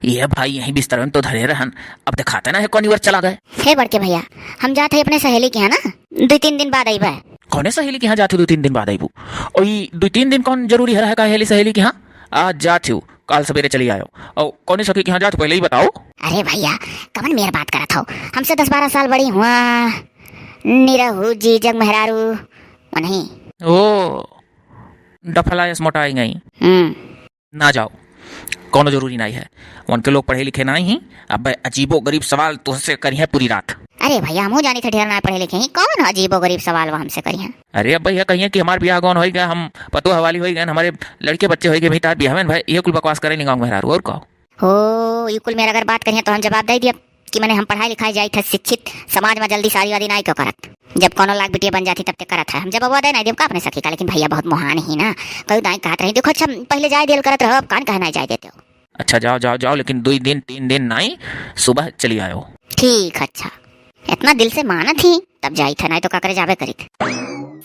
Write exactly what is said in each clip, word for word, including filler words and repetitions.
ये भाई यहीं बिस्तर में तो धरे रहन, अब देखाते ना है कौनी ओर चला गए। हे बड़के भइया, हम जात है अपने सहेली के यहाँ ना, दुइ तीन दिन बाद अइबे। कौने सहेली के यहाँ जात हो दुइ तीन दिन बाद अइबू? ओई दुइ तीन दिन कौन जरूरी है रहे का हेली सहेली के यहाँ? आज जात हो, काल सबेरे चली आयो। और कौने सखी के यहाँ जात हो पहले ही बताओ। अरे भइया, कवन मेर बात करत हो? हमसे दस बारह साल बड़ी हुआ, निरहू जी जग मेहरारू, वनही। ओ, डफला यस मोटाई गई। हम्म। ना जाओ, कौनो जरूरी नाई है। उनके लोग पढ़े लिखे नाई ही। अब अजीबो गरीब सवाल तुहसे करिहैं पूरी रात। अरे भइया, हमहू जानी थे ढेर ना पढ़े लिखे ही, कौन अजीबो गरीब सवाल वह हमसे करिहैं? अरे अब भइया कहिए कि हमार बियाह गौन होई गए, हम पतोह वाली होई गए, हमारे लड़के बच्चे होई गए, भी तार बियाह में भाई ये कुल बकवास करे नहीं गाँव में मेहरारू, और कहो। हो, ये कुल मेर अगर बात करिहैं तो हम जवाब दे दिया कि मने हम पढ़ाई लिखाई जाइत है, शिक्षित समाज में जल्दी शादी वादी नाई क्यों करत? जब कौनो लाख बिटिया बन जाती तब ते करत है। हम जब अब दे नाई देब का अपने सखी का, लेकिन भइया बहुत मोहान ही ना, कई दाई कहत रही, देखो अच्छा पहले जाए दियल करत रहो, अब कान कहे नाई जाए देते हो। अच्छा जाओ जाओ जाओ, लेकिन दुई दिन तीन दिन नाई, सुबह चली आयो। ठीक, अच्छा, इतना दिल से मानत ही तब जाइत है, नाई तो का करे जाबे करित।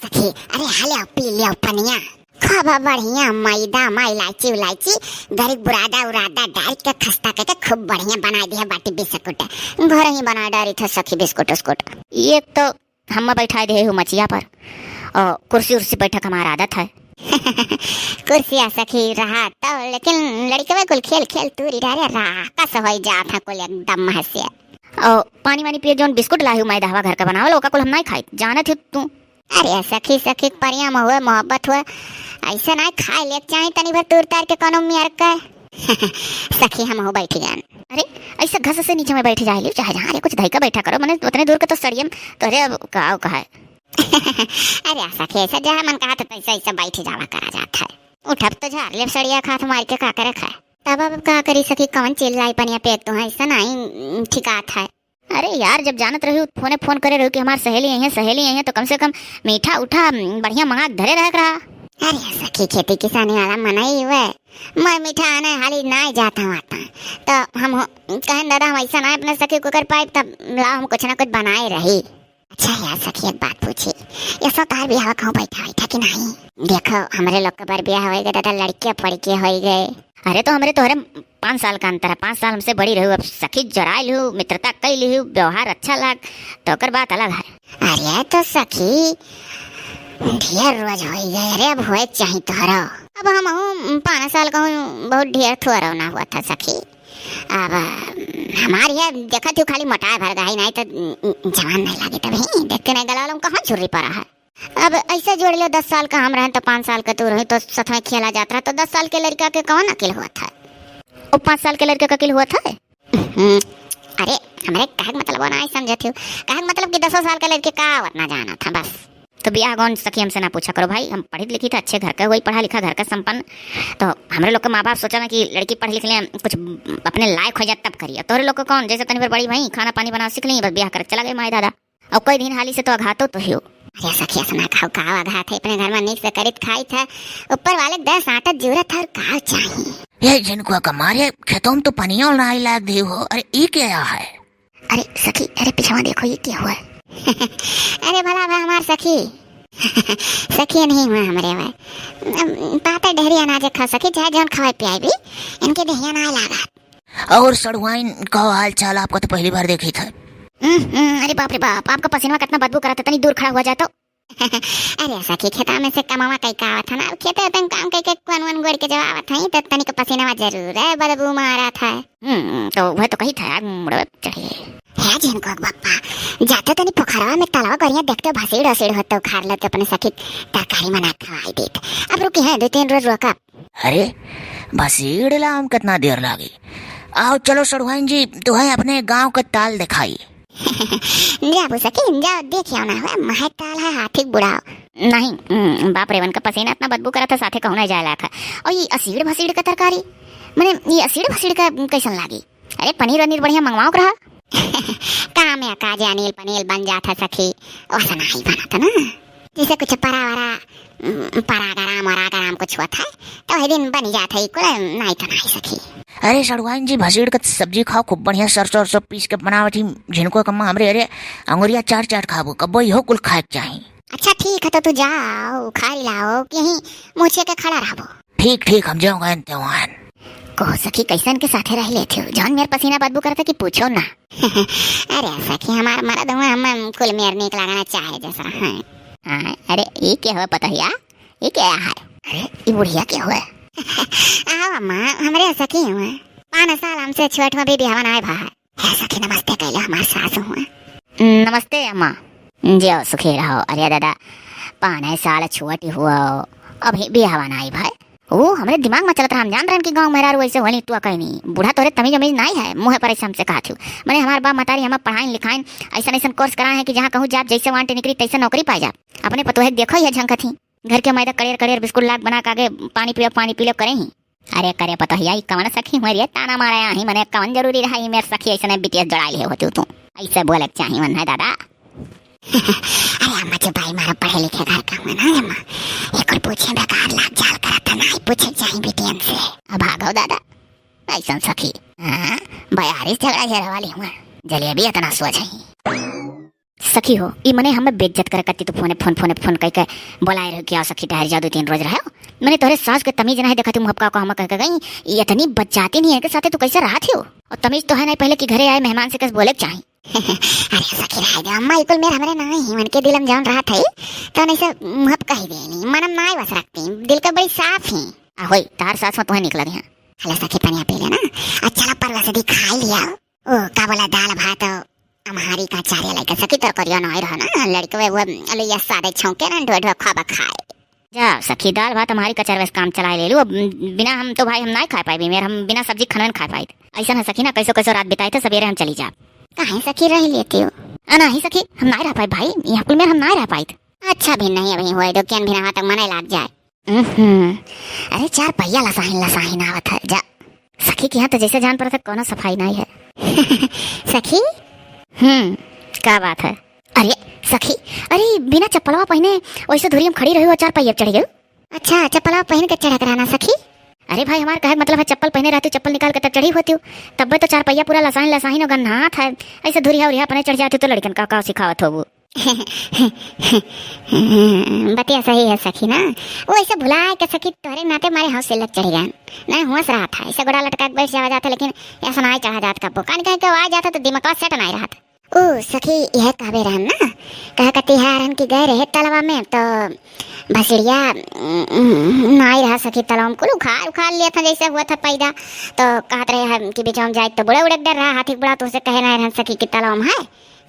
सखी, अरे हाँ ले आओ, पी ले आओ पनिया। खूब बढ़िया मैदा में इलायची उलायची, गरीक बुरादा उरादा डाल के खस्ता करके खूब बढ़िया बनाई दिया बाटी बिस्कुट। घर ही बना डारी था सखी बिस्कुट उस्कुट। एक तो हम बैठाई दे हूँ मचिया पर, और कुर्सी उर्सी बैठक हमार आदत है। कुर्सिया सखी रहा तो, लेकिन लड़कवे कुल खेल खेल तूरी डारे, राकस होई जात है कुल एकदम महसिया। और पानी वानी पिए, जौन बिस्कुट लाही मैदा हवा घर का बनावल, ओका कुल हम नाई खाई, जानत हो तू। अरे सखी, सखी के परिया में हुए, मोहब्बत हुए, ऐसे ना खाए ले चाहे तनी भर तूर तार के कोनो मियर के। सखी, हम हो बैठ गए। अरे, ऐसे घस से नीचे में बैठ जाए लियो, चाहे जहाँ रे कुछ धई का बैठा करो, मने उतने दूर के तो सड़ियम तोरे अब का, का है। अरे सखी, ऐसा जहाँ मन कहा तो तैसे ऐसे बैठ जावा करा जात है। उठब तो झाड़ लेब सड़िया खात मार के का करे खाए। तब अब का करी सखी, कवन चिल्लाई पनिया पे, एक तो है ऐसा नाई ठिकात है। अरे यार, जब जानत रही फोने फोन करे रही कि हमार सहेली आई है, सहेली आई है, तो कम से कम मीठा उठा बढ़िया मंगा के धरे रहे के रहा। अरे सखी, खेती किसानी वाला मनई हुए, मैं मीठा आने हाली नाई जात हूँ आता, तो हम हो- कहें दादा हम ऐसा ना अपने सखी को कर पाए, तब लाओ हम कुछ ना कुछ बनाए रही। अच्छा यार सखी, एक बात पूछी, ये सब तार बियाह कहूँ बैठा बैठा कि नहीं? देखो, हमरे लोग के बर बियाह होई गए, दादा लड़के पड़के होई गए। अरे तो हमरे तोहरे पाँच साल का अंतर है, पाँच साल हमसे बड़ी रहू, अब सखी जराइल हूँ, मित्रता कैली हूँ, व्यवहार अच्छा लाग, तो ओकर बात अलग है। अरे तो सखी, ढेर रोज होई गए, अरे अब होए के चाही तोहरो। अब हम हूँ पाँच साल का हूँ, बहुत ढेर थोड़ा ना हुआ था सखी। अब हमार ये देखत हूँ खाली मोटाए भर गई, नहीं तो जवान नहीं लागे तभी। देख के नहीं गला वाला कहाँ झुर्री पड़ा है। अब ऐसे जोड़ लो, दस साल का हम रहन तो पाँच साल का तू रही, तो सतवें खेला जात रहा, तो दस साल के लड़का के कौन अकिल हुआ था? वो पाँच साल के लड़के का अकिल हुआ था? हम्म, अरे, हमरे कहे के मतलब वो ना समझत हो, कहे के मतलब कि दसों साल के लड़के का उतना जाना था बस। तो बियाह गौन सखी हमसे ना पूछा करो भाई, हम पढ़ी लिखी थे, अच्छे घर का, वही पढ़ा लिखा घर का संपन्न। तो हमरे लोग के माँ बाप सोचा ना कि लड़की पढ़ लिख लें, कुछ अपने लायक हो जाए तब करिए। तोहरे लोग को कौन, जैसे तनी भर बड़ी भाई, खाना पानी बना सीख ली, बस बियाह कर चला गए माई दादा। और कई दिन हाली से तो अघातो तो हो। अरे सखी, ऐसा ना कहो, का अघात है, अपने घर में नीक से करित खाई था, ऊपर वाले के दस आटा जरूरत है और का चाहिए। ये जिनको कमारे खेतों में तो पनिया ना आई लाग दी हो, अरे ई क्या है? अरे सखी, अरे पिछवा देखो, ये क्या हुआ है? अरे भला भा हमार सखी। सखी नहीं हुआ हमरे हुआ। पाता ढेरी अनाज खा सखी, चाहे जौन खवाए पियाए भी, इनके देहिया ना लागा। और सड़ुआइन का हाल चाल? आपका तो पहली बार देखी था। हम्म, हम्म, अरे बाप रे बाप, आपका पसीनवा कितना बदबू करत है, तनी दूर खड़ा हुआ जाए तो। अरे सखी, खेता में से कमावा कई का आवत है ना, अब खेते वेते में काम कई के कौन वन गोड़ के जब आवत है तो तनिक पसीनवा जरूर है, बदबू मारत है। हम्म, तो वह तो कही था यार, मुड़वे चढ़े। है जिनको बप्पा, जाते तनी पोखरवा में तलवा गरिया देखते भसीड़ असीड़ होते उखाड़ लेते अपने सखी तरकारी मना खवाई देत। अब रुकी है दो तीन रोज रोका। अरे, भसीड़ ला हम कितना देर लागी। आओ चलो सड़ुआइन जी, तुहैं अपने गांव का ताल दिखाई। जाबू सखी, जाओ देख आओ ना, हुआ महक ताल है हाथी के बुढ़ाओ। नहीं, हम्म, बाप रे, उनका पसीना इतना बदबू करत है, साथे कहूँ नहीं जाए लायक है। और ये असीड़ भसीड़ का तरकारी, मने ये असीड़ भसीड़ का कैसन लागी? अरे पनीर वनीर बढ़िया मंगवाओ के रहा। काम या काज अनिल पनील बन जात है सखी, वैसा नहीं बनत ना। जैसे कुछ परा वरा, उम, परा गरम वरा गरम कुछ होत है, तो वही दिन बन जात है, कुल नहीं तो नहीं सखी। अरे सड़ुआइन जी, भसीड़ के सब्जी खाओ, खूब बढ़िया सरसों सरसों पीस के बनावत ही झिनको कम्मा हमरे, अरे अंगुरिया चाट चाट खाबो, कब्बो इहो कुल खाए के चाही। अच्छा ठीक है, तो तू जाओ, खाई लाओ, कि यहीं मुँह छे के खड़ा रहबो। ठीक ठीक, हम जाऊँगा इनते वहाँ। कहो सखी, कैसन के साथे रह लेत हो? जौन मेर पसीना बदबू करता कि पूछो ना। अरे सखी, हमार मरद हुआ, हम कुल मेर नीक लागना चाहे जैसा है। हाँ, अरे ई के हुआ पतोहिया? ई के है? अरे ई बुढ़िया के हुआ? आओ अम्मा, हमरे सखी हुआ। पाँच साल हमसे छोट हुआ, भी बिहावा नाय भा है। हे सखी, नमस्ते कैले, हमार सास हुआ। नमस्ते अम्मा। जियो सुखी रहो। अरे दादा, पाँच साल छोटी हुआ, अभी बिहावा नाय भा। ओ, हमरे दिमाग में चलत रहा, हम जान रहन कि गाँव मेहरारू ऐसे होली टुआ कहनी। बूढ़ा तोरे तमीज उमीज नाई है, मुँह पर ऐसे हमसे कहत हूँ। मने हमार बाप मतारी हमें पढ़ाइन लिखाइन, ऐसन ऐसन कोर्स कराए हैं कि जहाँ कहूँ जाप, जैसे वांटे निकरी तैसे नौकरी पाए जाप। अपने पतोहे के देखो, ये झंखत ही। घर के मैदा कड़ेर कड़ेर बिस्कुट लाग बना के आगे पानी पियो, पानी पी लो करे ही। अरे करे पतोहिया, ई कवन सखी हुए रे, ताना मारे आही, मने कवन जरूरी रहा ई मेर सखी ऐसने बीटीएस जोड़ाई ले होती तू। ऐसे बोले के चाही मन है दादा। अरे अम्मा जी, बाई मारो पढ़े लिखे घर का हुआ ना अम्मा, एक और पूछे बेकार लाग जाल करत है, नाई पूछे के चाही बिटियन से। अब भागो दादा, ऐसन सखी। हाँ, बयारिस झगड़ा घेरे वाली हुआ, जलेबी इतना सोच है। सखी हो, ई मने हमें बेइज्जत करे करती तू फोने फोन, फोने फोन कई के बोलाए रहो कि आओ सखी टहर जाओ, दो तीन रोज रहो। मने तोहरे सास के तमीज नहीं देखा थी, मुहपका को हम कह के गई, ई इतनी बच्चाती नहीं है के साथे तू कैसे रहा थी हो? और तमीज तो है नहीं, पहले कि घरे आए मेहमान से कैसे बोले के चाही। अरे सखी रह दे अम्मा, ई कुल मेर हमरे नाई ही, उनके दिलम जौन रहा थी, तो नहीं से मुहप कह देनी, मनम नाई बस रखती, दिल का बड़ी साफ ही। आ होई, तार सास में तुम्हें निक लगे हैं। हला सखी पनिया पी लेना, आ चला परवा से दिखाई लिया। ओ, का बोला, दाल भात अम्हारी का चारे लइका सखी, तोर करिया नाई रहा ना, लड़के वे वो अलैया सादे छौंके ना, ढोए ढोए खाबा खाए। जा सखी, दाल भात अम्हारी का चारे से काम चलाए ले लू। अब बिना हम तो भाई हम नाई खाए पाए, मेर हम बिना सब्जी खाना नाई खाए पाए। ऐसा ना सखी ना, कैसो कैसो रात बिताए थे, सवेरे हम चली जाब। काहे सखी रह लेती हो? आ, नहीं सखी, हम नाई रह पाए भाई, यहाँ कुल मेर हम नाई रह पाए। अच्छा भी नहीं, अभी हुए दो, केन भी ना तक मने लाग जाए। हम्म, अरे चार पहिया लसाहिन लसाहिन आवत है, जा। सखी के यहाँ तो जैसे जान पड़त है, कोनो सफाई नाई है। सखी? हम्म, का बात है? अरे सखी, अरे बिना चप्पलवा पहने वैसे धुरिया में खड़ी रही हो, चार पहिया पे चढ़ गई? अच्छा, चप्पलवा पहन के चढ़त रहना सखी? अरे भाई, हमार कहे के मतलब है, चप्पल पहने रहती, चप्पल निकाल के तब चढ़ी होती हूँ, तब्बे तो चार पहिया पूरा लसाहिन लसाहिन और गन्हात है, ऐसे धुरिया उरिया अपने चढ़ जाती तो लड़कन का का सिखावत हो वो? बतिया सही है सखी ना, वो ऐसे भुलाए के सखी तोहरे नाते मारे हौस से लग चढ़ गए। नहीं होश रहा था, ऐसे गोड़ा लटका के बैठ जावा जाता, लेकिन ऐसा नाई चढ़ा जात कब्बो। कान कहे के आ जाता तो दिमाग सेट नाई रहा था। ओ सखी, यह कहबे रहन ना, कह कती है रहन की गए रहे तलवा में तो भसिड़िया, उम, नाई रहा सखी तलवा में, कुल उखाड़ उखाड़ लिया था जैसे हुआ था पैदा। तो कहत रहे हम कि बिचवा में जाए तो बड़ा उड़क डर रहा, हाथी बड़ा तो उसे कहे नहीं रहन सखी कि तलवा में है।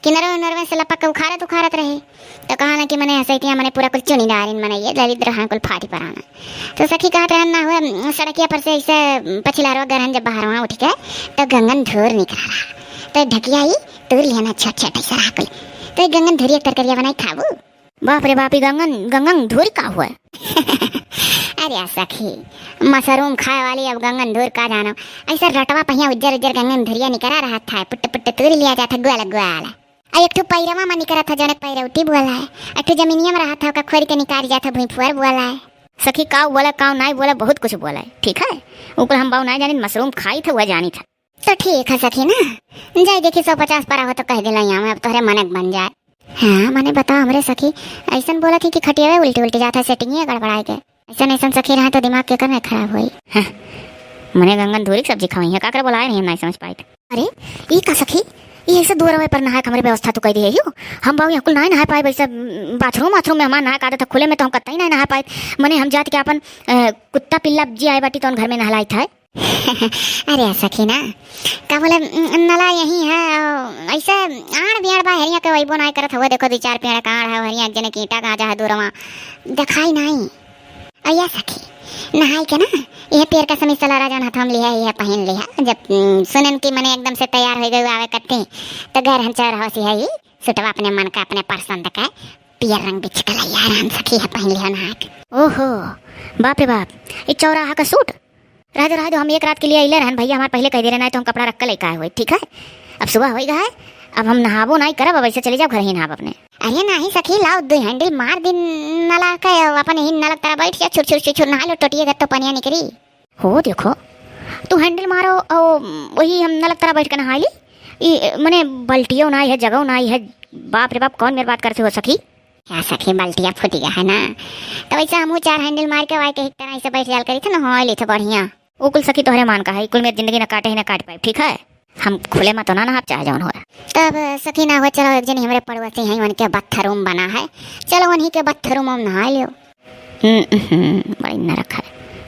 किनरवे उनरवे से लपक के उखाड़त उखाड़त रहे। तो कहा ना कि मने हसैतिया मने पूरा कुल चुनी डारिन, मने ये दरिद्र हैं कुल फाटी पराना। तो सखी कहत रहन ना हुए, सड़किया पर से ऐसे पछिलरवा गरहन जब बाहरवा उठ के, तो गंगन धूर निकला रहा। तो ढकिया ही तूर लिया ना छोट छोट ऐसा रहा कुल। तो ये गंगन धूरी एक तरकरिया बनाई खाबू। बाप रे बाप, ई गंगन, गंगन धूरी का हुआ? अरे सखी, मशरूम खाए वाली अब गंगन धूर का जानो। ऐसा रटवा पहिया उज्जर उज्जर गंगन धुरिया निकरा रहा था, पुट पुट तूर लिया जाता ग्वाला ग्वाला। आ एक ठो पैरवा में निकरा था, जौन पैरौटी बोला है। एक ठो जमीनिया में रहा था, ओका खोद के निकाल जाता भुइफुअर बोला है। सखी काऊ बोला, काऊ नाई बोला, बहुत कुछ बोला है, ठीक है? ऊपर हम बाऊ नाई जानी, मशरूम खाई था, वह जानी था। तो ठीक है सखी ना, जाई देखी सौ पचास परा हो तो कह दिला यहाँ में, अब तोहरे मनक बन जाए। हाँ, मने बताओ हमरे सखी, ऐसन बोला थी कि खटियावे उल्टी उल्टी जाता है, सेटिंग गड़बड़ाए के। ऐसन ऐसन सखी रहा तो दिमाग के कर में खराब होई। हाँ, मने गंगन धूरी के सब्जी खवाई है, का करे बोलाए नहीं, हम नहीं समझ पाए। अरे, ई का सखी, ई ऐसे दो रवे पर नहाए के हमरे व्यवस्था तो कर दिए हो। हम बाऊ यहाँ कुल नहीं नहा पाए, वैसे बाथरूम वाथरूम में हमार नहाए का आदत है, खुले में तो हम कतई नहीं नहा पाए। मने हम जात के अपन, अ, कुत्ता पिल्ला जी आए बाटी तो उन घर में नहलाई था। अरे सखी ना, का बोले, न-, नला यही है, अ, ऐसे आड़ बियाड़ बा, हरिया के वैबो नाई करत हुआ, देखो दो चार पेड़ का आड़ है, हरिया एक जने के ईंटा गांजा है दूरवा, दिखाई नाई। अ या सखी, नहाई के ना, यह पेड़ का समी सलारा जौन हथवा में लिहा, यह पहन लिहा। जब, उम, सुनन की मने एकदम से तैयार हो गई आवे करती, तो गैर हम चार हौसी है ही, सुटवा अपने मन का, अपने पसंद का, पियर रंग बिछ के लैया रहन सखी है पहन लिहा नहा के। ओहो, बाप रे बाप, ई चौराहा का सूट? रह दो, रह दो, हम एक रात के लिए अइले रहन भैया, हमार पहले कह दे रहे, नहीं तो हम कपड़ा रख के लेके आए हुए, ठीक है? अब सुबह होई गए, अब हम नहाबो नहीं करब, अब ऐसे चले जाओ घर ही नहाब अपने। अरे नहीं सखी, लाओ दो हैंडल मार दिन नला के, अपन ही नलक तरह बैठ जा, छुर छुर छुर छुर नहा लो, टोटिए गत्तो पनिया निकरी। हो देखो, तू हैंडल मारो और वही हम नलक तरह बैठ के नहा ली। ई मने बल्टियो नाई है, जगह नाई है। बाप रे बाप, कौन मेर बात करते हो सखी? क्या सखी, बल्टिया फूट गया है ना, तो वैसे हमहू चार हैंडल मार के वाई के एक तरह से बैठ जाल करी थे ना, हो ली थे बढ़िया। उ कुल सखी तोहरे मान का है, कुल मेर जिंदगी न काटे ही न काट पाए, ठीक है? हम खुले मा तो ना नहाब, चाहे जौन होए। तब सखी ना हो, चलो एक जनी हमरे पड़ोसी हैं, उनके bathroom बना है, चलो उन्हीं के bathroom में नहा लियो। हम्म, हम्म, बड़ी नरक है।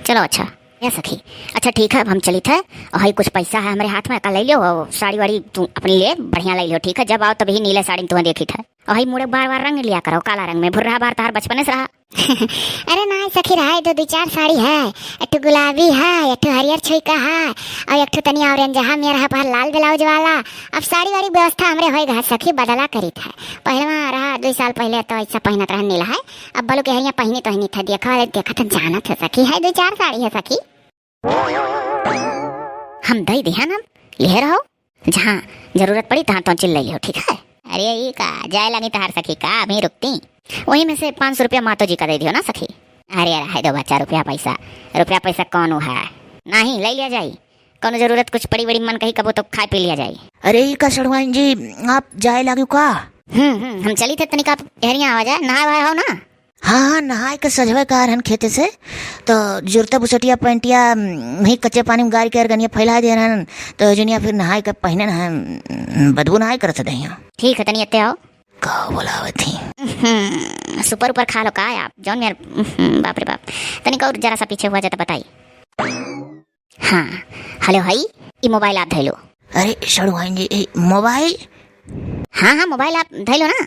चलो अच्छा, या सखी, अच्छा ठीक है, अब हम चलित है, और हई कुछ पैसा है हमरे हाथ में, का ले लियो, और साड़ी वाड़ी तू अपनी ले, बढ़िया ले लियो, ठीक है? जब आओ तभी नीले साड़ी में तुम्हें देखित है, और हई मुड़े बार बार रंग लिया करो, काला रंग में, भुर्रा बार तार बचपने से रहा। अरे नाहीं सखी, रहा दो, दो चार साड़ी है, एक ठो गुलाबी है, एक ठो हरियर छुई का है, और एक ठो तनी orange है, मेरा है पर लाल blouse वाला। अब साड़ी वाड़ी व्यवस्था हमरे होए गए सखी, बदला करित है। पहले वहाँ रहा, दो साल पहले तो ऐसा पहनत रहन नीला है, अब बलु के हरिया पहनी तो हनी था, देखा वाले देखा था, जानत है सखी, है दो चार साड़ी है सखी। हम दई दिहन, हम लिहे रहो, जहाँ जरूरत पड़ी तहाँ तौन चिल्लई लिहो, ठीक है? अरे ई का, जाए लागी तहार सखी का, अभी रुकती? वही में से पाँच सौ रुपया मातो जी का दे दियो ना सखी। अरे रहे दो बच्चा, रुपया पैसा, रुपया पैसा कौन है? नहीं, ले लिया जाई, कौनो जरूरत कुछ पड़ी बड़ी मन कही कबो तो खाए पी लिया जाई। अरे ई का सड़ुआइन जी, आप जाए लागियो का? हम्म, हम्म, हम चलित है तनिका, एहरिया आवा जाए, नहाए वहाए हो ना? हाँ, हाँ, नहाए के सजवे का रहन खेते से, तो जुरता बुसटिया पैंटिया, उम, वही कच्चे पानी में गार के अरगनिया फैला दे रहन, तो जुनिया फिर नहाए के पहने न है, बदबू नहाए करत दहिया। ठीक है, तनी एते आओ। का बोलावत ही? हम्म, super ऊपर खा लो का आप, जौन मेर, हम्म, बाप रे बाप। तनिक और जरा सा पीछे हुआ जाता बताई। हाँ, hello, हई, ई mobile आप धइलो। अरे, सड़ुआइन जी, ई mobile? हाँ, हाँ, mobile आप धइलो ना।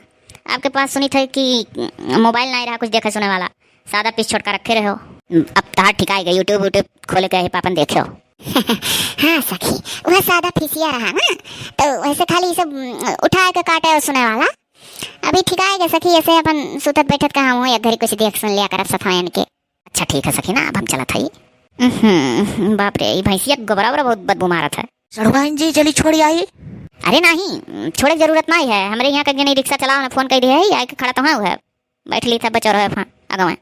आपके पास सुनित है कि mobile नाहीं रहा कुछ देखे सुने वाला, सादा पीस छोटका रखे रहो। अब तहार ठिकाई गए, YouTube, YouTube खोले के है पापन देखे हो। हाँ सखी, वह सादा फीसिया रहा ना, तो वैसे खाली सब, उम, उठाए के काटे और सुने वाला। अभी ठिकाई गए सखी, ऐसे अपन सुतत बैठत का हम एक घड़ी कुछ देख सुन लिया करब सथवायन के। अच्छा ठीक है सखी ना, अब हम चलत हई। उहुं, बाप रे, ई भैंसिया के गोबरा ओबरा बहुत बदबू मारत है। सड़ुआइन जी, चली छोड़ी आई। अरे नाहीं, छोड़े के जरूरत नाहीं है। हमरे यहाँ का जनी रिक्शा चलाओ ना, फोन कर दिए है, आए के खड़ा तो है, बैठ ली था बचो रहे फां, अगवा।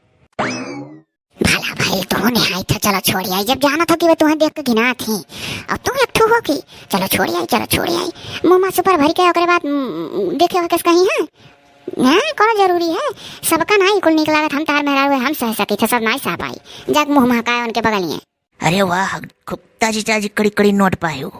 भला भइल तू निहाई था, चलो छोड़ी आई। जब जानत हो कि वे तुम्हें देख के घिनात ही, अब तू एक ठू हो कि चलो छोड़ी आई, चलो छोड़ी आई। मुँह मा super भर के ओकरे बाद, उम, देखे हो कस कहीं है? हाँ, कौन जरूरी है? सबका नाहीं कुल नीक लागत, हम तार मेहरारू है, हम सह सकी थे, सब नाहीं सह पाई। जाके मुँह महकाए उनके बगलिए। अरे वाह, खूब ताजी ताजी कड़ी कड़ी नोट पायो।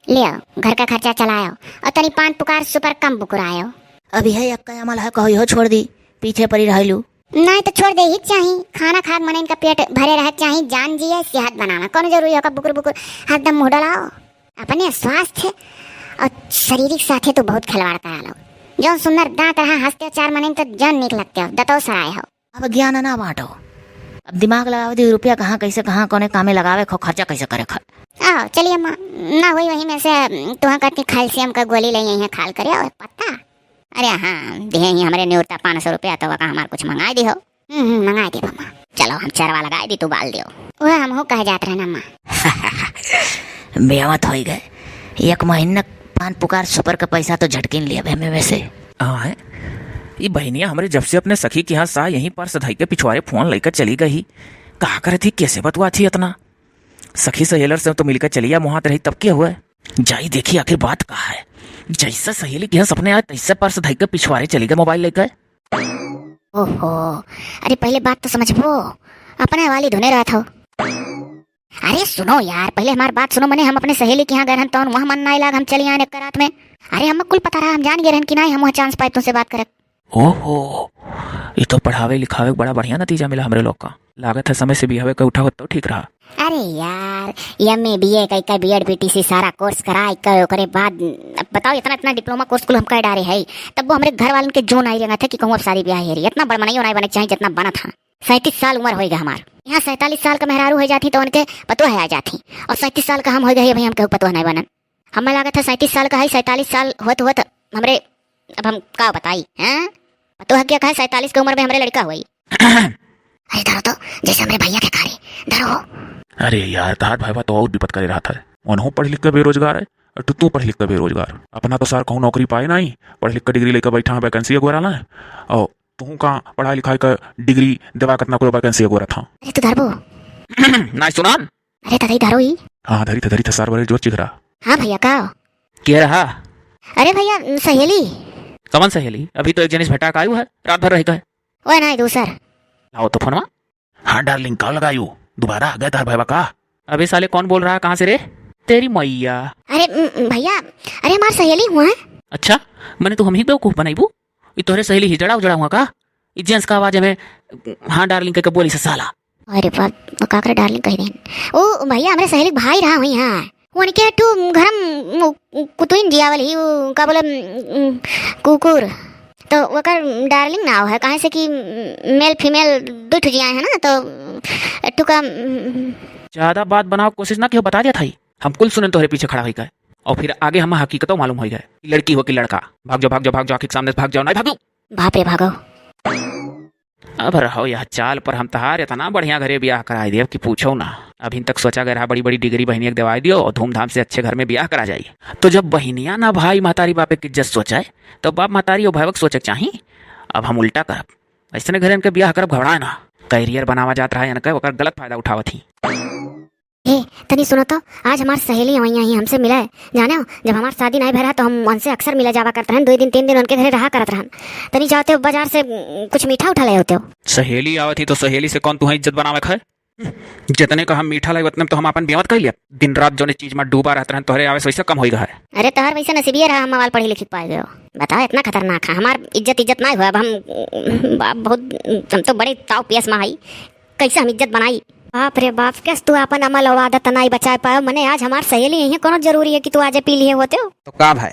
लियो, घर का खर्चा चलायो और तनी पान पुकार super कम बुकुरायो। अभी है अक्का अमल है, कहो इहो छोड़ दी, पीछे पड़ी रहलू। नाहीं तो छोड़ दे ही चाही, खाना खात मनइन का पेट भरे रहे चाही, जान जिए, सेहत बनावे, कौन जरूरी होगा बुकुर बुकुर हरदम मुँह डलाओ। अपने स्वास्थ्य और शारीरिक साथे तू बहुत खिलवाड़ करा लो। जौन सुंदर दांत रहा, हंसते हो चार मनइन तो जौन नीक लगते हो, दतौ सराय हो। अब ज्ञान ना बांटो, अब दिमाग लगावे दी, रुपया कहाँ, कैसे, कहाँ, कौने कामे लगावे खो, खर्चा कैसे करे खो। आओ, चलिए अम्मा, ना हुई वही में से, तुहाँ कहती calcium का गोली ले आई है, खाल करे और पत्ता। अरे हाँ, दिहे ही हमरे न्यूरता पाँच सौ रुपया, तो वका हमार कुछ मंगाई दिहो। हम्म, हम्म, मंगाई देब अम्मा। चलो, हम चरवा लगाई दी, तू बाल दियो। वह हमहू कह जात रहन अम्मा। बेवत होई गए, एक महीना पान पुकार super के पैसा तो झटकिन लिया हमें में से। हाँ है, ई बहिनिया हमरे जब से अपने सखी के यहाँ सा यहीं पर्स धई के पिछवारे फोन लइके चली गई, का करत ही, कैसे बतुआत ही इतना? सखी सहेलर से तो मिलके चलिया मुहात रही तब के हुए। जाई देखी आखिर बात का है। जैसे सहेली के यहाँ सपने आए तैसे पर्स धई के पिछवारे चली गए मोबाइल लेके। ओहो, अरे पहले बात तो समझबो, अपने वाली धुने रहत हो। अरे सुनो यार, पहले हमार बात सुनो, मने हम अपने सहेली के यहाँ गए रहन तौन वहाँ मन नाई लाग, हम चली आए एक रात में। अरे हम कुल पता रहा, हम जान गए रहन कि नाई हम वहाँ chance पाए तुमसे बात करे। ओहो, ये तो पढ़ावे लिखावे के बड़ा बढ़िया नतीजा मिला हमरे लोग का। लागत है समय से बियाहवे के उठावत तो ठीक रहा। अरे यार, M A B A कई का B Ed B T C सारा course कराई का ओकरे बाद अब बताओ इतना इतना diploma course कुल हम कर डारे है, तब वो हमरे घर वालन के जोन आई रंगा था कि कहूँ अब शादी ब्याह हेरी इतना बड़ मनइयो नाई बने के चाही जितना बनत हाँ। सैंतीस साल उम्र होई गए हमार। यहाँ सैंतालीस साल का मेहरारू हो जाती तो उनके पतोह आ जाती, और सैंतीस साल का हम हो गए भाई, हम केहू पतोह नहीं बनन। हमें लागत है सैंतीस साल का है, सैंतालीस साल होत होत हमरे, अब हम का बताई हैं? पतोह के कहे सैंतालीस के उम्र में हमरे लड़का हुई। अरे धरो तो, जैसे हमरे भैया के खारे धरो। अरे यार, तहार भाई तो और विपत करे रहा था। उनहू पढ़ लिख के बेरोजगार है, और तू, तू पढ़ लिख के बेरोजगार। अपना तो सार कहूँ नौकरी पाए नहीं, पढ़ लिख के degree लेकर बैठा है, vacancy अगोरा ना है। और तुहू का पढ़ाई लिखाई का degree देवा कितना कोई vacancy अगोरा था। अरे तू धरबो। ना सुनान। अरे तदई धरो ही। हाँ, धरी था, धरी था, सार बड़े जोर चिघरा। हाँ भैया, का? के रहा? अरे भैया, सहेली। कवन सहेली? अभी तो एक जनिस भेटा का आयु है, रात भर रही का है। ओए नहीं, दूसर। लाओ तो फोनवा। हाँ darling, का लगायू? दोबारा आ गए तार भयवा का? अबे साले, कौन बोल रहा है, कहाँ से रे? तेरी मैया। अरे, म, म, भैया, अरे, हमार सहेली हुआ है। अच्छा, मने तू हमही बेवकूफ बनाइबू? ई तोहरे सहेली ही जड़ा उजड़ा हुआ का? ई जेंट्स का आवाज में हाँ डार्लिंग कह के बोली से साला। अरे बाप, वो का करे डार्लिंग कह देन। ओ भैया, हमरे सहेली के भाई रहा हुई है। उनके टू घर म, कुतुइन जियावल ही, उ, का बोले, म, कुकुर। तो ओकर डार्लिंग नाव है, काहे से कि, म, मेल फीमेल दुइ ठो जियाए है ना, तो टुका, म, ज्यादा बात बनाओ कोशिश ना किहो, बता दिया था ही। हम कुल सुनन तोहरे पीछे खड़ा होई गए। और फिर आगे हम हकीकतों मालूम होई गए। लड़की हो कि लड़का। भाग जाओ, भाग जाओ, भाग जाओ, आँखी के सामने से भाग जाओ, नहीं भागू। बाप रे, भागो। अब रहो यह चाल पर हम तहार इतना बढ़िया घरे ब्याह कराई देब कि पूछो ना। अभी तक सोचा गया रहा बड़ी बड़ी डिग्री बहनिया के देवाई दियो और धूमधाम से अच्छे घर में ब्याह करा जाई। तो जब बहनिया ना भाई महतारी बापे की इज्जत सोचे, तो बाप महतारी और भाईवक सोचे के चाही। अब हम उल्टा करब, ऐसने घरे इनके ब्याह करब, घबराए ना। कैरियर बनावा जात रहा इनके, ओकर गलत फायदा उठावत ही। ए, तनी सुनो तो, आज हमार सहेली वहीं आई हमसे मिले। जाने हो, जब हमार शादी नहीं भय रहा तो हम उनसे अक्सर मिले जावा करत रहन, दो दिन तीन दिन उनके घरे रहा करत रहन। तनी जाते हो बाजार से, उम, कुछ मीठा उठा ले होते हो। सहेली आवत ही तो सहेली से कौन तुहे इज्जत बनावे खाए? जितने का हम मीठा लाई उतने में तो हम अपन बेवत कर लिया। दिन रात जोने चीज में डूबा रहत रहन, तोहरे आवे से वैसे कम होई गए। अरे तोहर वैसे नसीबिये रहा, हम मवाल पढ़ी लिखी पाए गयो। बताओ, इतना खतरनाक है, हमार इज्जत, इज्जत नहीं हुआ। अब हम, बाप बहुत, हम तो बड़े ताव पियस में हई, कैसे हम इज्जत बनाई? बाप रे बाप, कैस तू आपन अमल और आदत नाई बचाए पायो। मने आज हमार सहेली यहीं कोनो जरूरी है कि तू आजे पी लिए होते हो? तो का भाई,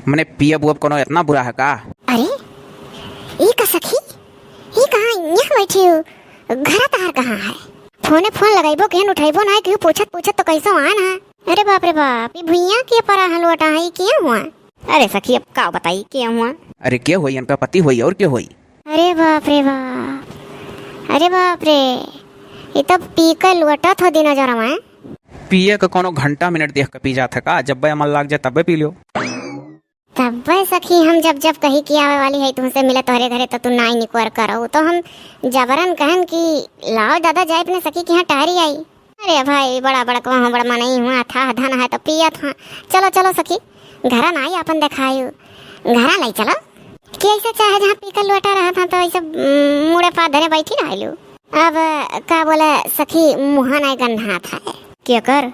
मने पियब उयब कोनो इतना बुरा है का? अरे, ई का सखी, ई कहाँ यहाँ बैठी हो? घर तहार कहाँ है? फोने फोन लगाइबो, केहन उठाइबो ना, केहू पूछत पूछत तो कैसो आन है। अरे बाप रे बाप, ई भुइयां के परा हलवटा है, ई किया हुआ? अरे सखी, अब का बताई, के हुआ? अरे के होई, इनका पति होई, और के होई? अरे बाप रे बाप, अरे बाप रे, ये तो पी के लुअटत हो दिनों जरवा। पिए के कोनो घंटा मिनट देख के पी जात है का? जब्बे अमल लाग जाए तब्बे पी लियो। तब्बे सखी, हम जब जब कही कि आवे वाली है तुमसे मिले तोहरे घरे, तो तू नाई निकोर करो, तो हम जबरन कहन कि लाओ दादा जाए अपने सखी के यहाँ टहरी आई। अरे भाई, बड़ा बड़कवा हूँ, बड़ा मनई हूँ, अथाह धन है तो पियत हाँ। चलो, चलो सखी, घरा नाई आपन देखायु, घरा लाई चलो। कि ऐसे चाहे जहाँ पीकर लोटा रहा था तो ऐसे, उम, मुड़े पाँव धरे बैठी रहलू। अब का बोले सखी, मुँह नाई गन्हात है। के कर?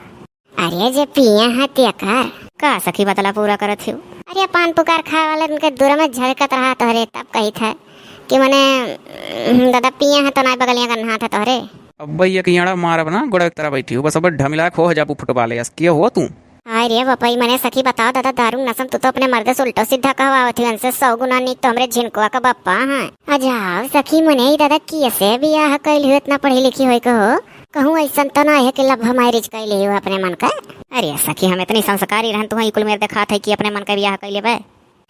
अरे जे पिए हैं ते कर। का सखी बतला पूरा करत हियो? अरे पान पुकार खाए वाले उनके दूर में झलकत रहा तोहरे, तब कही था कि मने, उम, दादा पिए हैं तो नाई बगलियाँ गन्हात है तोहरे। अब भैया की याड़ा मारब ना, गोड़ा एक तरह बैठी हो, बस अब ढमिला खो हो जाबू फुटबॉल यस। के हो तू? हाय रे बपई, मने सखी बताओ दादा, दारू नशम तू तो अपने मर्दे से उल्टो सीधा कहवावत ही, उनसे सौ गुना नीक तो हमरे झिनकुआ का बप्पा हैं। आ जाओ सखी, मने ही दादा कियसे बियाह कैल हुए, इतना पढ़ी लिखी होई कहो, कहूँ ऐसन तो ना है कि लव मैरिज कैले हो अपने मन का। अरे सखी, हम इतनी संस्कारी रहन, तुम्हें कुल मेर देखात है कि अपने मन का बियाह कैले बे।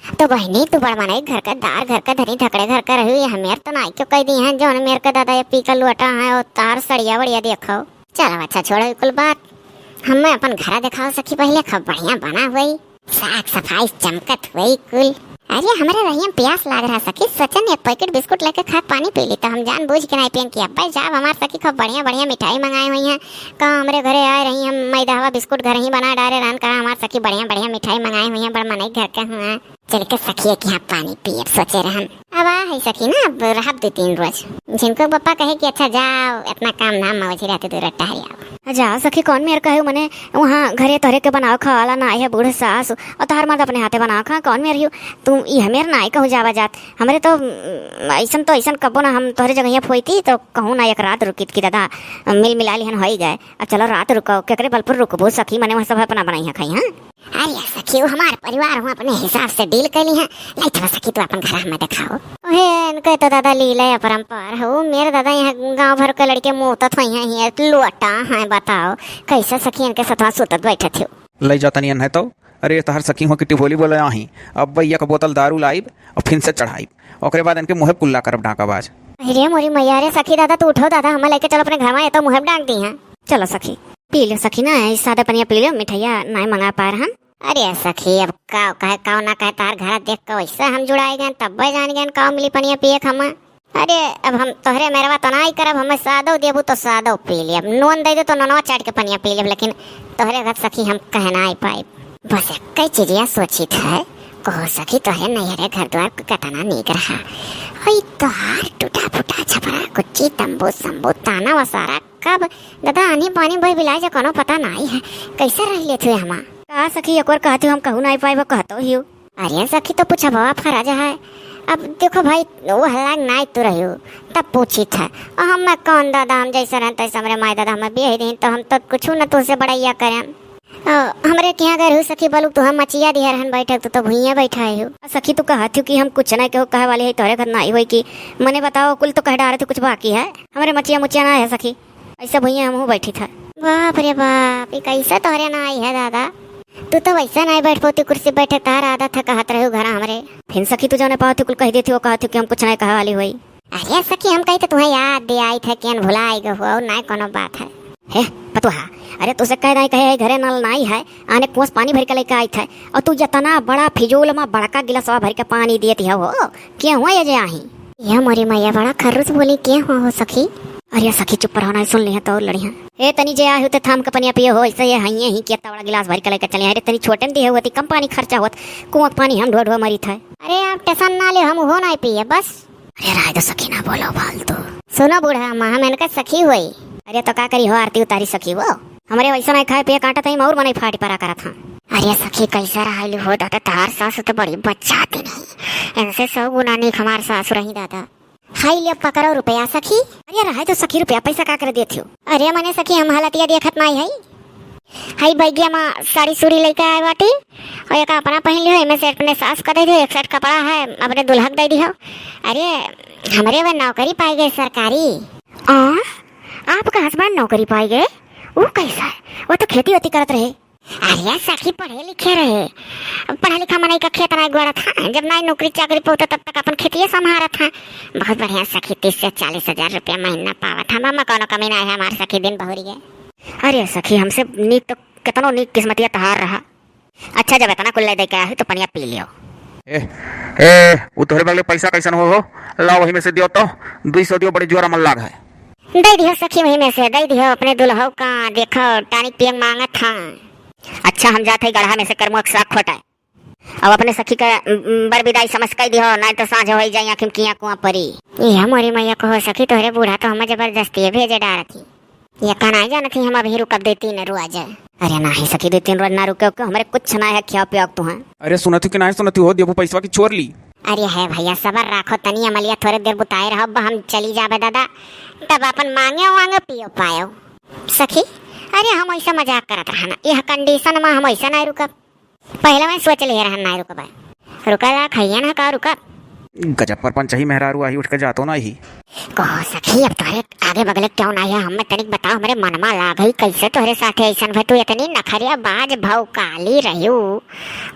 तो बहिनी, तू बड़ मनई घर का दार, घर का धनी, धकड़े घर का रही, ये हमेर तो नाई क्यों कह दी हैं, जौन मेर का दादा ये पी का लोटा है और तार सड़िया वड़िया देखो। चलो अच्छा, छोड़ो ई कुल बात, हमें अपन घरा दिखाओ सखी पहले, खूब बढ़िया बना हुई, साफ सफाई चमकत हुई कुल। अरे हमरे रहिया में प्यास लाग रहा सखी, सोचन एक पैकेट बिस्कुट लेके खा पानी पी ली, तो हम जान बूझ के नाई पियन कि अब्बे जाब हमार सखी खूब बढ़िया बढ़िया मिठाई मंगाए हुई हैं। का हमरे घरे आए रही, हम मैदा हवा बिस्कुट घर ही बना डारे रहन, कहा हमार सखी बढ़िया बढ़िया मिठाई मंगाए हुई हैं, बड़ मनई घर के हुआ। चल के सखिया के यहाँ पानी पियब सोचे रहन। अब आ है सखी ना, अब रहब दो तीन रोज। झिनको बप्पा कहे कि अच्छा जाओ, इतना काम धाम मौजी रहते, दो रोज टहरी आओ। जाओ सखी, कौन मेर कहे मने वहाँ घरे तोहरे के बनाओ खावाला ना है बूढ़ सास, और तोहर मर्द अपने हाथे बनाओ खा, कौन मेर हियो? तू ई हमेर ना आई कहूँ जावा जात। हमरे तो, उम, ऐसन तो ऐसन कबो ना हम तोहरे जगहिया फोईती तो कहूँ ना एक रात रुकित कि दादा मिल मिला लिहन होई गए। अब चलो रात रुको, केकरे बल पर रुकबो सखी, मने वहाँ सब अपना बनाई है खाई, हाँ? अरे सखी, वो हमार परिवार हुआ, अपने हिसाब से डील कर ली है। लाई चलो सखी, तू अपन घर हमें दिखाओ। ओहे, इनके तो दादा लीला अपरंपार हो। मेरे दादा यहाँ गांव भर के लड़के मोतत हुई हैं, ये लोटा हैं, बताओ कैसे सखी इनके साथ सुतत बैठत हो। ले जाता नहीं है तो। अरे तहर सखी हो कि टिभोली बोले आही, अब भैया का बोतल दारू लाइब और फिर से चढ़ाइब, ओकरे बाद इनके मुँहे कुल्ला करब डांकाबाज। अरे मोरी मैया रे सखी दादा, तू उठो दादा, हमें लेके चलो अपने घर में, ये तो मुँहे डांक दी हैं। चलो सखी, पी लो सखी ना, ई सादा पनिया पी लो, मिठाइया नाय मंगा पाए रहन। अरे सखी, अब का कहे, का ना कहे, तार घर देख के वैसे हम जुड़ाए गए, तब जान गए का मिली पनिया पिए के हम। अरे अब हम तोहरे मेरवा तो नाई करब, हमें सादो देबू तो सादो पी लेब, नून दे दे तो नूनवा चाट के पनिया पी लेब, लेकिन तोहरे घर सखी हम कह नाई पाइब। बस एक ही चीजिया सोचित है, कहो सखी तोहरे नैहरे घर द्वार कितना नीक रहा, ओई तोहार टूटा फूटा छपरा कुच्ची तंबू संबू ताना व सारा कब दादा आन्ही पानी बह बिलाए जा, कोनो पता नाई है। कैसे रह लेत हुए हमा? का सखी, एक बार कहत हूँ हम कहू नाई पाइब, कहतो हियो। अरे सखी, तो पूछा बाबा फराज है। अब देखो भाई, वो हल्ला नाई तू रही हो, तब पूछी था। और हम मैं कौन दादा, हम जैसे रहन तैसे हमरे माई दादा हमें बियाह दीन, तो हम तो कुछ न तुझसे बड़ैया करें। अ, हमरे किहाँ गए रहू सखी, बलुक तू हम मचिया दिहे रहन बैठक, तू तो भुइयाँ बैठा है हो। सखी, तू कहत हूँ कि हम कुछ नहीं कहो, कहे वाली है तोहरे घर नाई होई कि मने बताओ, कुल तो कह डारे थे, कुछ बाकी है? हमरे मचिया मुचिया ना है सखी, ऐसे भुइयाँ हमहूँ बैठी था। बाप रे बाप, ये कैसे तोहरे नाई है दादा? तू तो वैसे नाई बैठ पाती कुर्सी बैठे, तार आदत है कहत रहू घर हमरे। फिन सखी, तू जाने पावत हूँ, कुल कह देती हो, कहत हूँ कि हम कुछ नहीं कहे वाली होई। अरे सखी, हम कही तो तुम्हें याद दे आई थे, केन भुलाई गए हो, और नाई कोनो बात है। हे पतुहा, अरे तुझसे कह दाई कहे है घरे नल नाई है, आने कुआं से पानी भर के लेके आई थे, और तू इतना बड़ा फिजूल में बड़का गिलासवा भर के पानी देती है हो, के हुआ ये जे आही? ये मोरी मैया बड़ा खर्रुस बोली, के हुआ हो सखी? अरे सखी चुप रहो, नहीं सुन ली है तो और लड़ी है। ए तनी जे आए हो ते थाम के पनिया पियो हो, ऐसे ये हइये ही किया तवड़ा गिलास भर के लेके चले। अरे तनी छोटे न दिए होती, कम पानी खर्चा होत, कुआं के पानी हम ढो ढो मरी थे। अरे आप टेंशन ना ले, हम हो नहीं पिए बस। अरे राय दो सखी, ना बोलो फालतू। सुनो बूढ़ा अम्मा, हम इनका सखी होई। अरे तो का करी हो, आरती उतारी सखी वो। हमरे वैसा नहीं खाए पिए काटत हई, और मनई फाटी परा करत हाँ। अरे सखी, कैसे रहलू हो दादा, तार सासु तो बड़ी बच्चा दिन ही। इनसे सौ गुना नीक हमार सासु रही दादा। हाई ले पकड़ो रुपया सखी। अरे रहे तो सखी, रुपया पैसा का कर देती हो? अरे मने सखी, हम हालतिया देखत नाई है। हई बैगिया मा साड़ी सूड़ी लइके आए बाटी, और एक अपना पहन लियो, एमे से अपने सास का दे दियो, एक सेट कपड़ा है अपने दुल्हा के दे दियो। अरे हमरे वह नौकरी पाई गए सरकारी। आ, आपका हस्बैंड नौकरी पाई गए? वो कैसा है? वो तो खेती वेती करत रहे। अरे सखी, पढ़े लिखे रहे, पढ़ा लिखा मनई का खेत नाई गोड़त है, जब नाई नौकरी चाकरी पौता तब तक अपन खेतिए संभारत है। बहुत बढ़िया सखी, तीस से चालीस हजार रुपया महीना पावत है, मामा कोनो कमी नाई है हमार सखी दिन बहुरी है। अरे सखी, हमसे नीक तो केतनो नीक किस्मतिया तहार रहा। अच्छा, जब इतना कुल ले दे के आही तो पनिया पी लियो। ए, ए, उ तोहरे बगले पैसा कैसन हो, हो? लाओ वही में से दियो तो, दुई सौ दियो, बड़ी जोर मन लाग है। दे दियो सखी, वही में से दे दियो, अपने दुल्हो का देखो, टानिक पियंग मांगत हाँ। अच्छा, हम जात है गढ़ा में से करमुआ के साग खोटाए। अब अपने सखी का, उम, उम, बर विदाई समझ कह दियो, नाई तो साँझ होई जाई, आँखी में किया कुआं परी। ये मोरी मैया कहो सखी, तोहरे बूढ़ा तो हम जबरदस्ती भेजे डारत ही। ये का नाई जानत ही, हम अभी रुकब दे तीन रोज। अरे नाही सखी, दे तीन रोज ना रुके, क्यों हमरे कुछ ना है, खियाओ पियाओ तू है। अरे सुनत ही कि नाही सुनत ही हो, देबू पैसवा की छोड़ ली। अरे है भैया, सबर राखो तनी, अमलिया थोड़े देर बुताए रहो, अब हम चली जाबे दादा, तब अपन मांगे वांगे पियो पायो। सखी, अरे हम ऐसा मजाक करत रहना, यह condition में हम ऐसा नहीं रुकब। पहले मैं सोच लिए रहन, नाई रुकबे। रुका ला, खइया ना का रुका। गजब परपंच ही, मेहरारू आही उठ के जातो ना ही। कहो सखी, अब तोहरे आगे बगले क्यों ना है, हमें तनिक बताओ, हमरे मनमा लाग है, कैसे तोहरे साथे ऐसन भय, तू इतनी नखरिया बाज भौकाली रह्यू,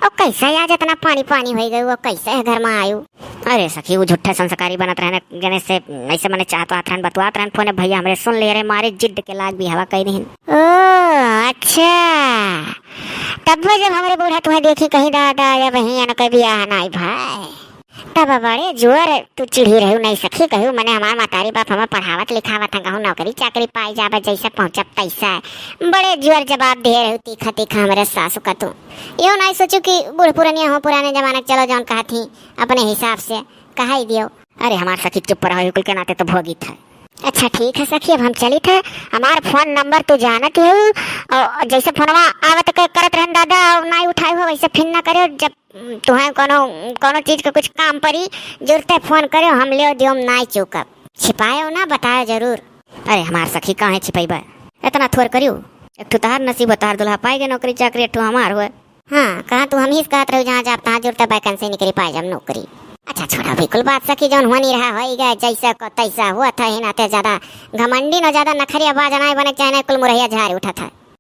और कैसे आज इतना पानी पानी हो गयू, और कैसे है घर में आयू? अरे सखी, वो झूठे संस्कारी बनत रहने, जने से ऐसे मने चाहत आत रहन, बतुआत रहन, फोन भैया हमरे सुन ले रहे, मारे जिद के लाग भी हवा कह दीन। ओ, अच्छा। तब जब हमरे बूढ़ा तुहे देखी कहीं, "दादा, अब ही इनके बियाह नाई भाई।" तब बड़े जोर तू चिढ़ी रहू, नहीं सखी, कहू, "मने हमार मतारी बाप हमें पढ़ावत लिखावत हैं, कहूँ नौकरी चाकरी पाई जाबे, जैसे पहुँचब तैसा।" बड़े जोर जवाब दे रहू, तीखा तीखा हमरे सासू का तू। यो नहीं सोचू कि बूढ़ पुरनिया हो, पुराने जमाने के, चलो जौन कहत ही अपने हिसाब से कहाई दियो। अरे हमार सखी चुप रहो, कुल के नाते तो भोगी था। अच्छा ठीक है सखी, अब हम चली थे। हमार फोन नंबर तू जानत ही हो, और जैसे फोनवा आवत के करत रहन दादा, और नाई उठाए हो, वैसे फिर ना करो। जब तुम्हें कोनो, कोनो चीज के कुछ काम पड़ी, जरूरत है फोन करो, हम ले दियो, हम नाई चूकब। छिपायो ना, बतायो जरूर। अरे हमार सखी, काहे छिपैबे? इतना थोर करियो। एक ठो तहार नसीब हो, तहार दुल्हा पाए गए नौकरी चाकरी, एक ठो हमार हुए। हाँ, कहाँ तू हम ही से कहत रहू, जहाँ जाब तहाँ जुड़ते vacancy निकरी, पाए जाब नौकरी। अच्छा छोड़ा, बिल्कुल बात सखी, जौन होनी रहा होई गए, जैसे को तैसा हुआ था ही, नाते ज्यादा घमंडी न, ज्यादा नखरिया बाज नाई बने, चाहे नाई कुल मुरहिया झाड़ उठा था।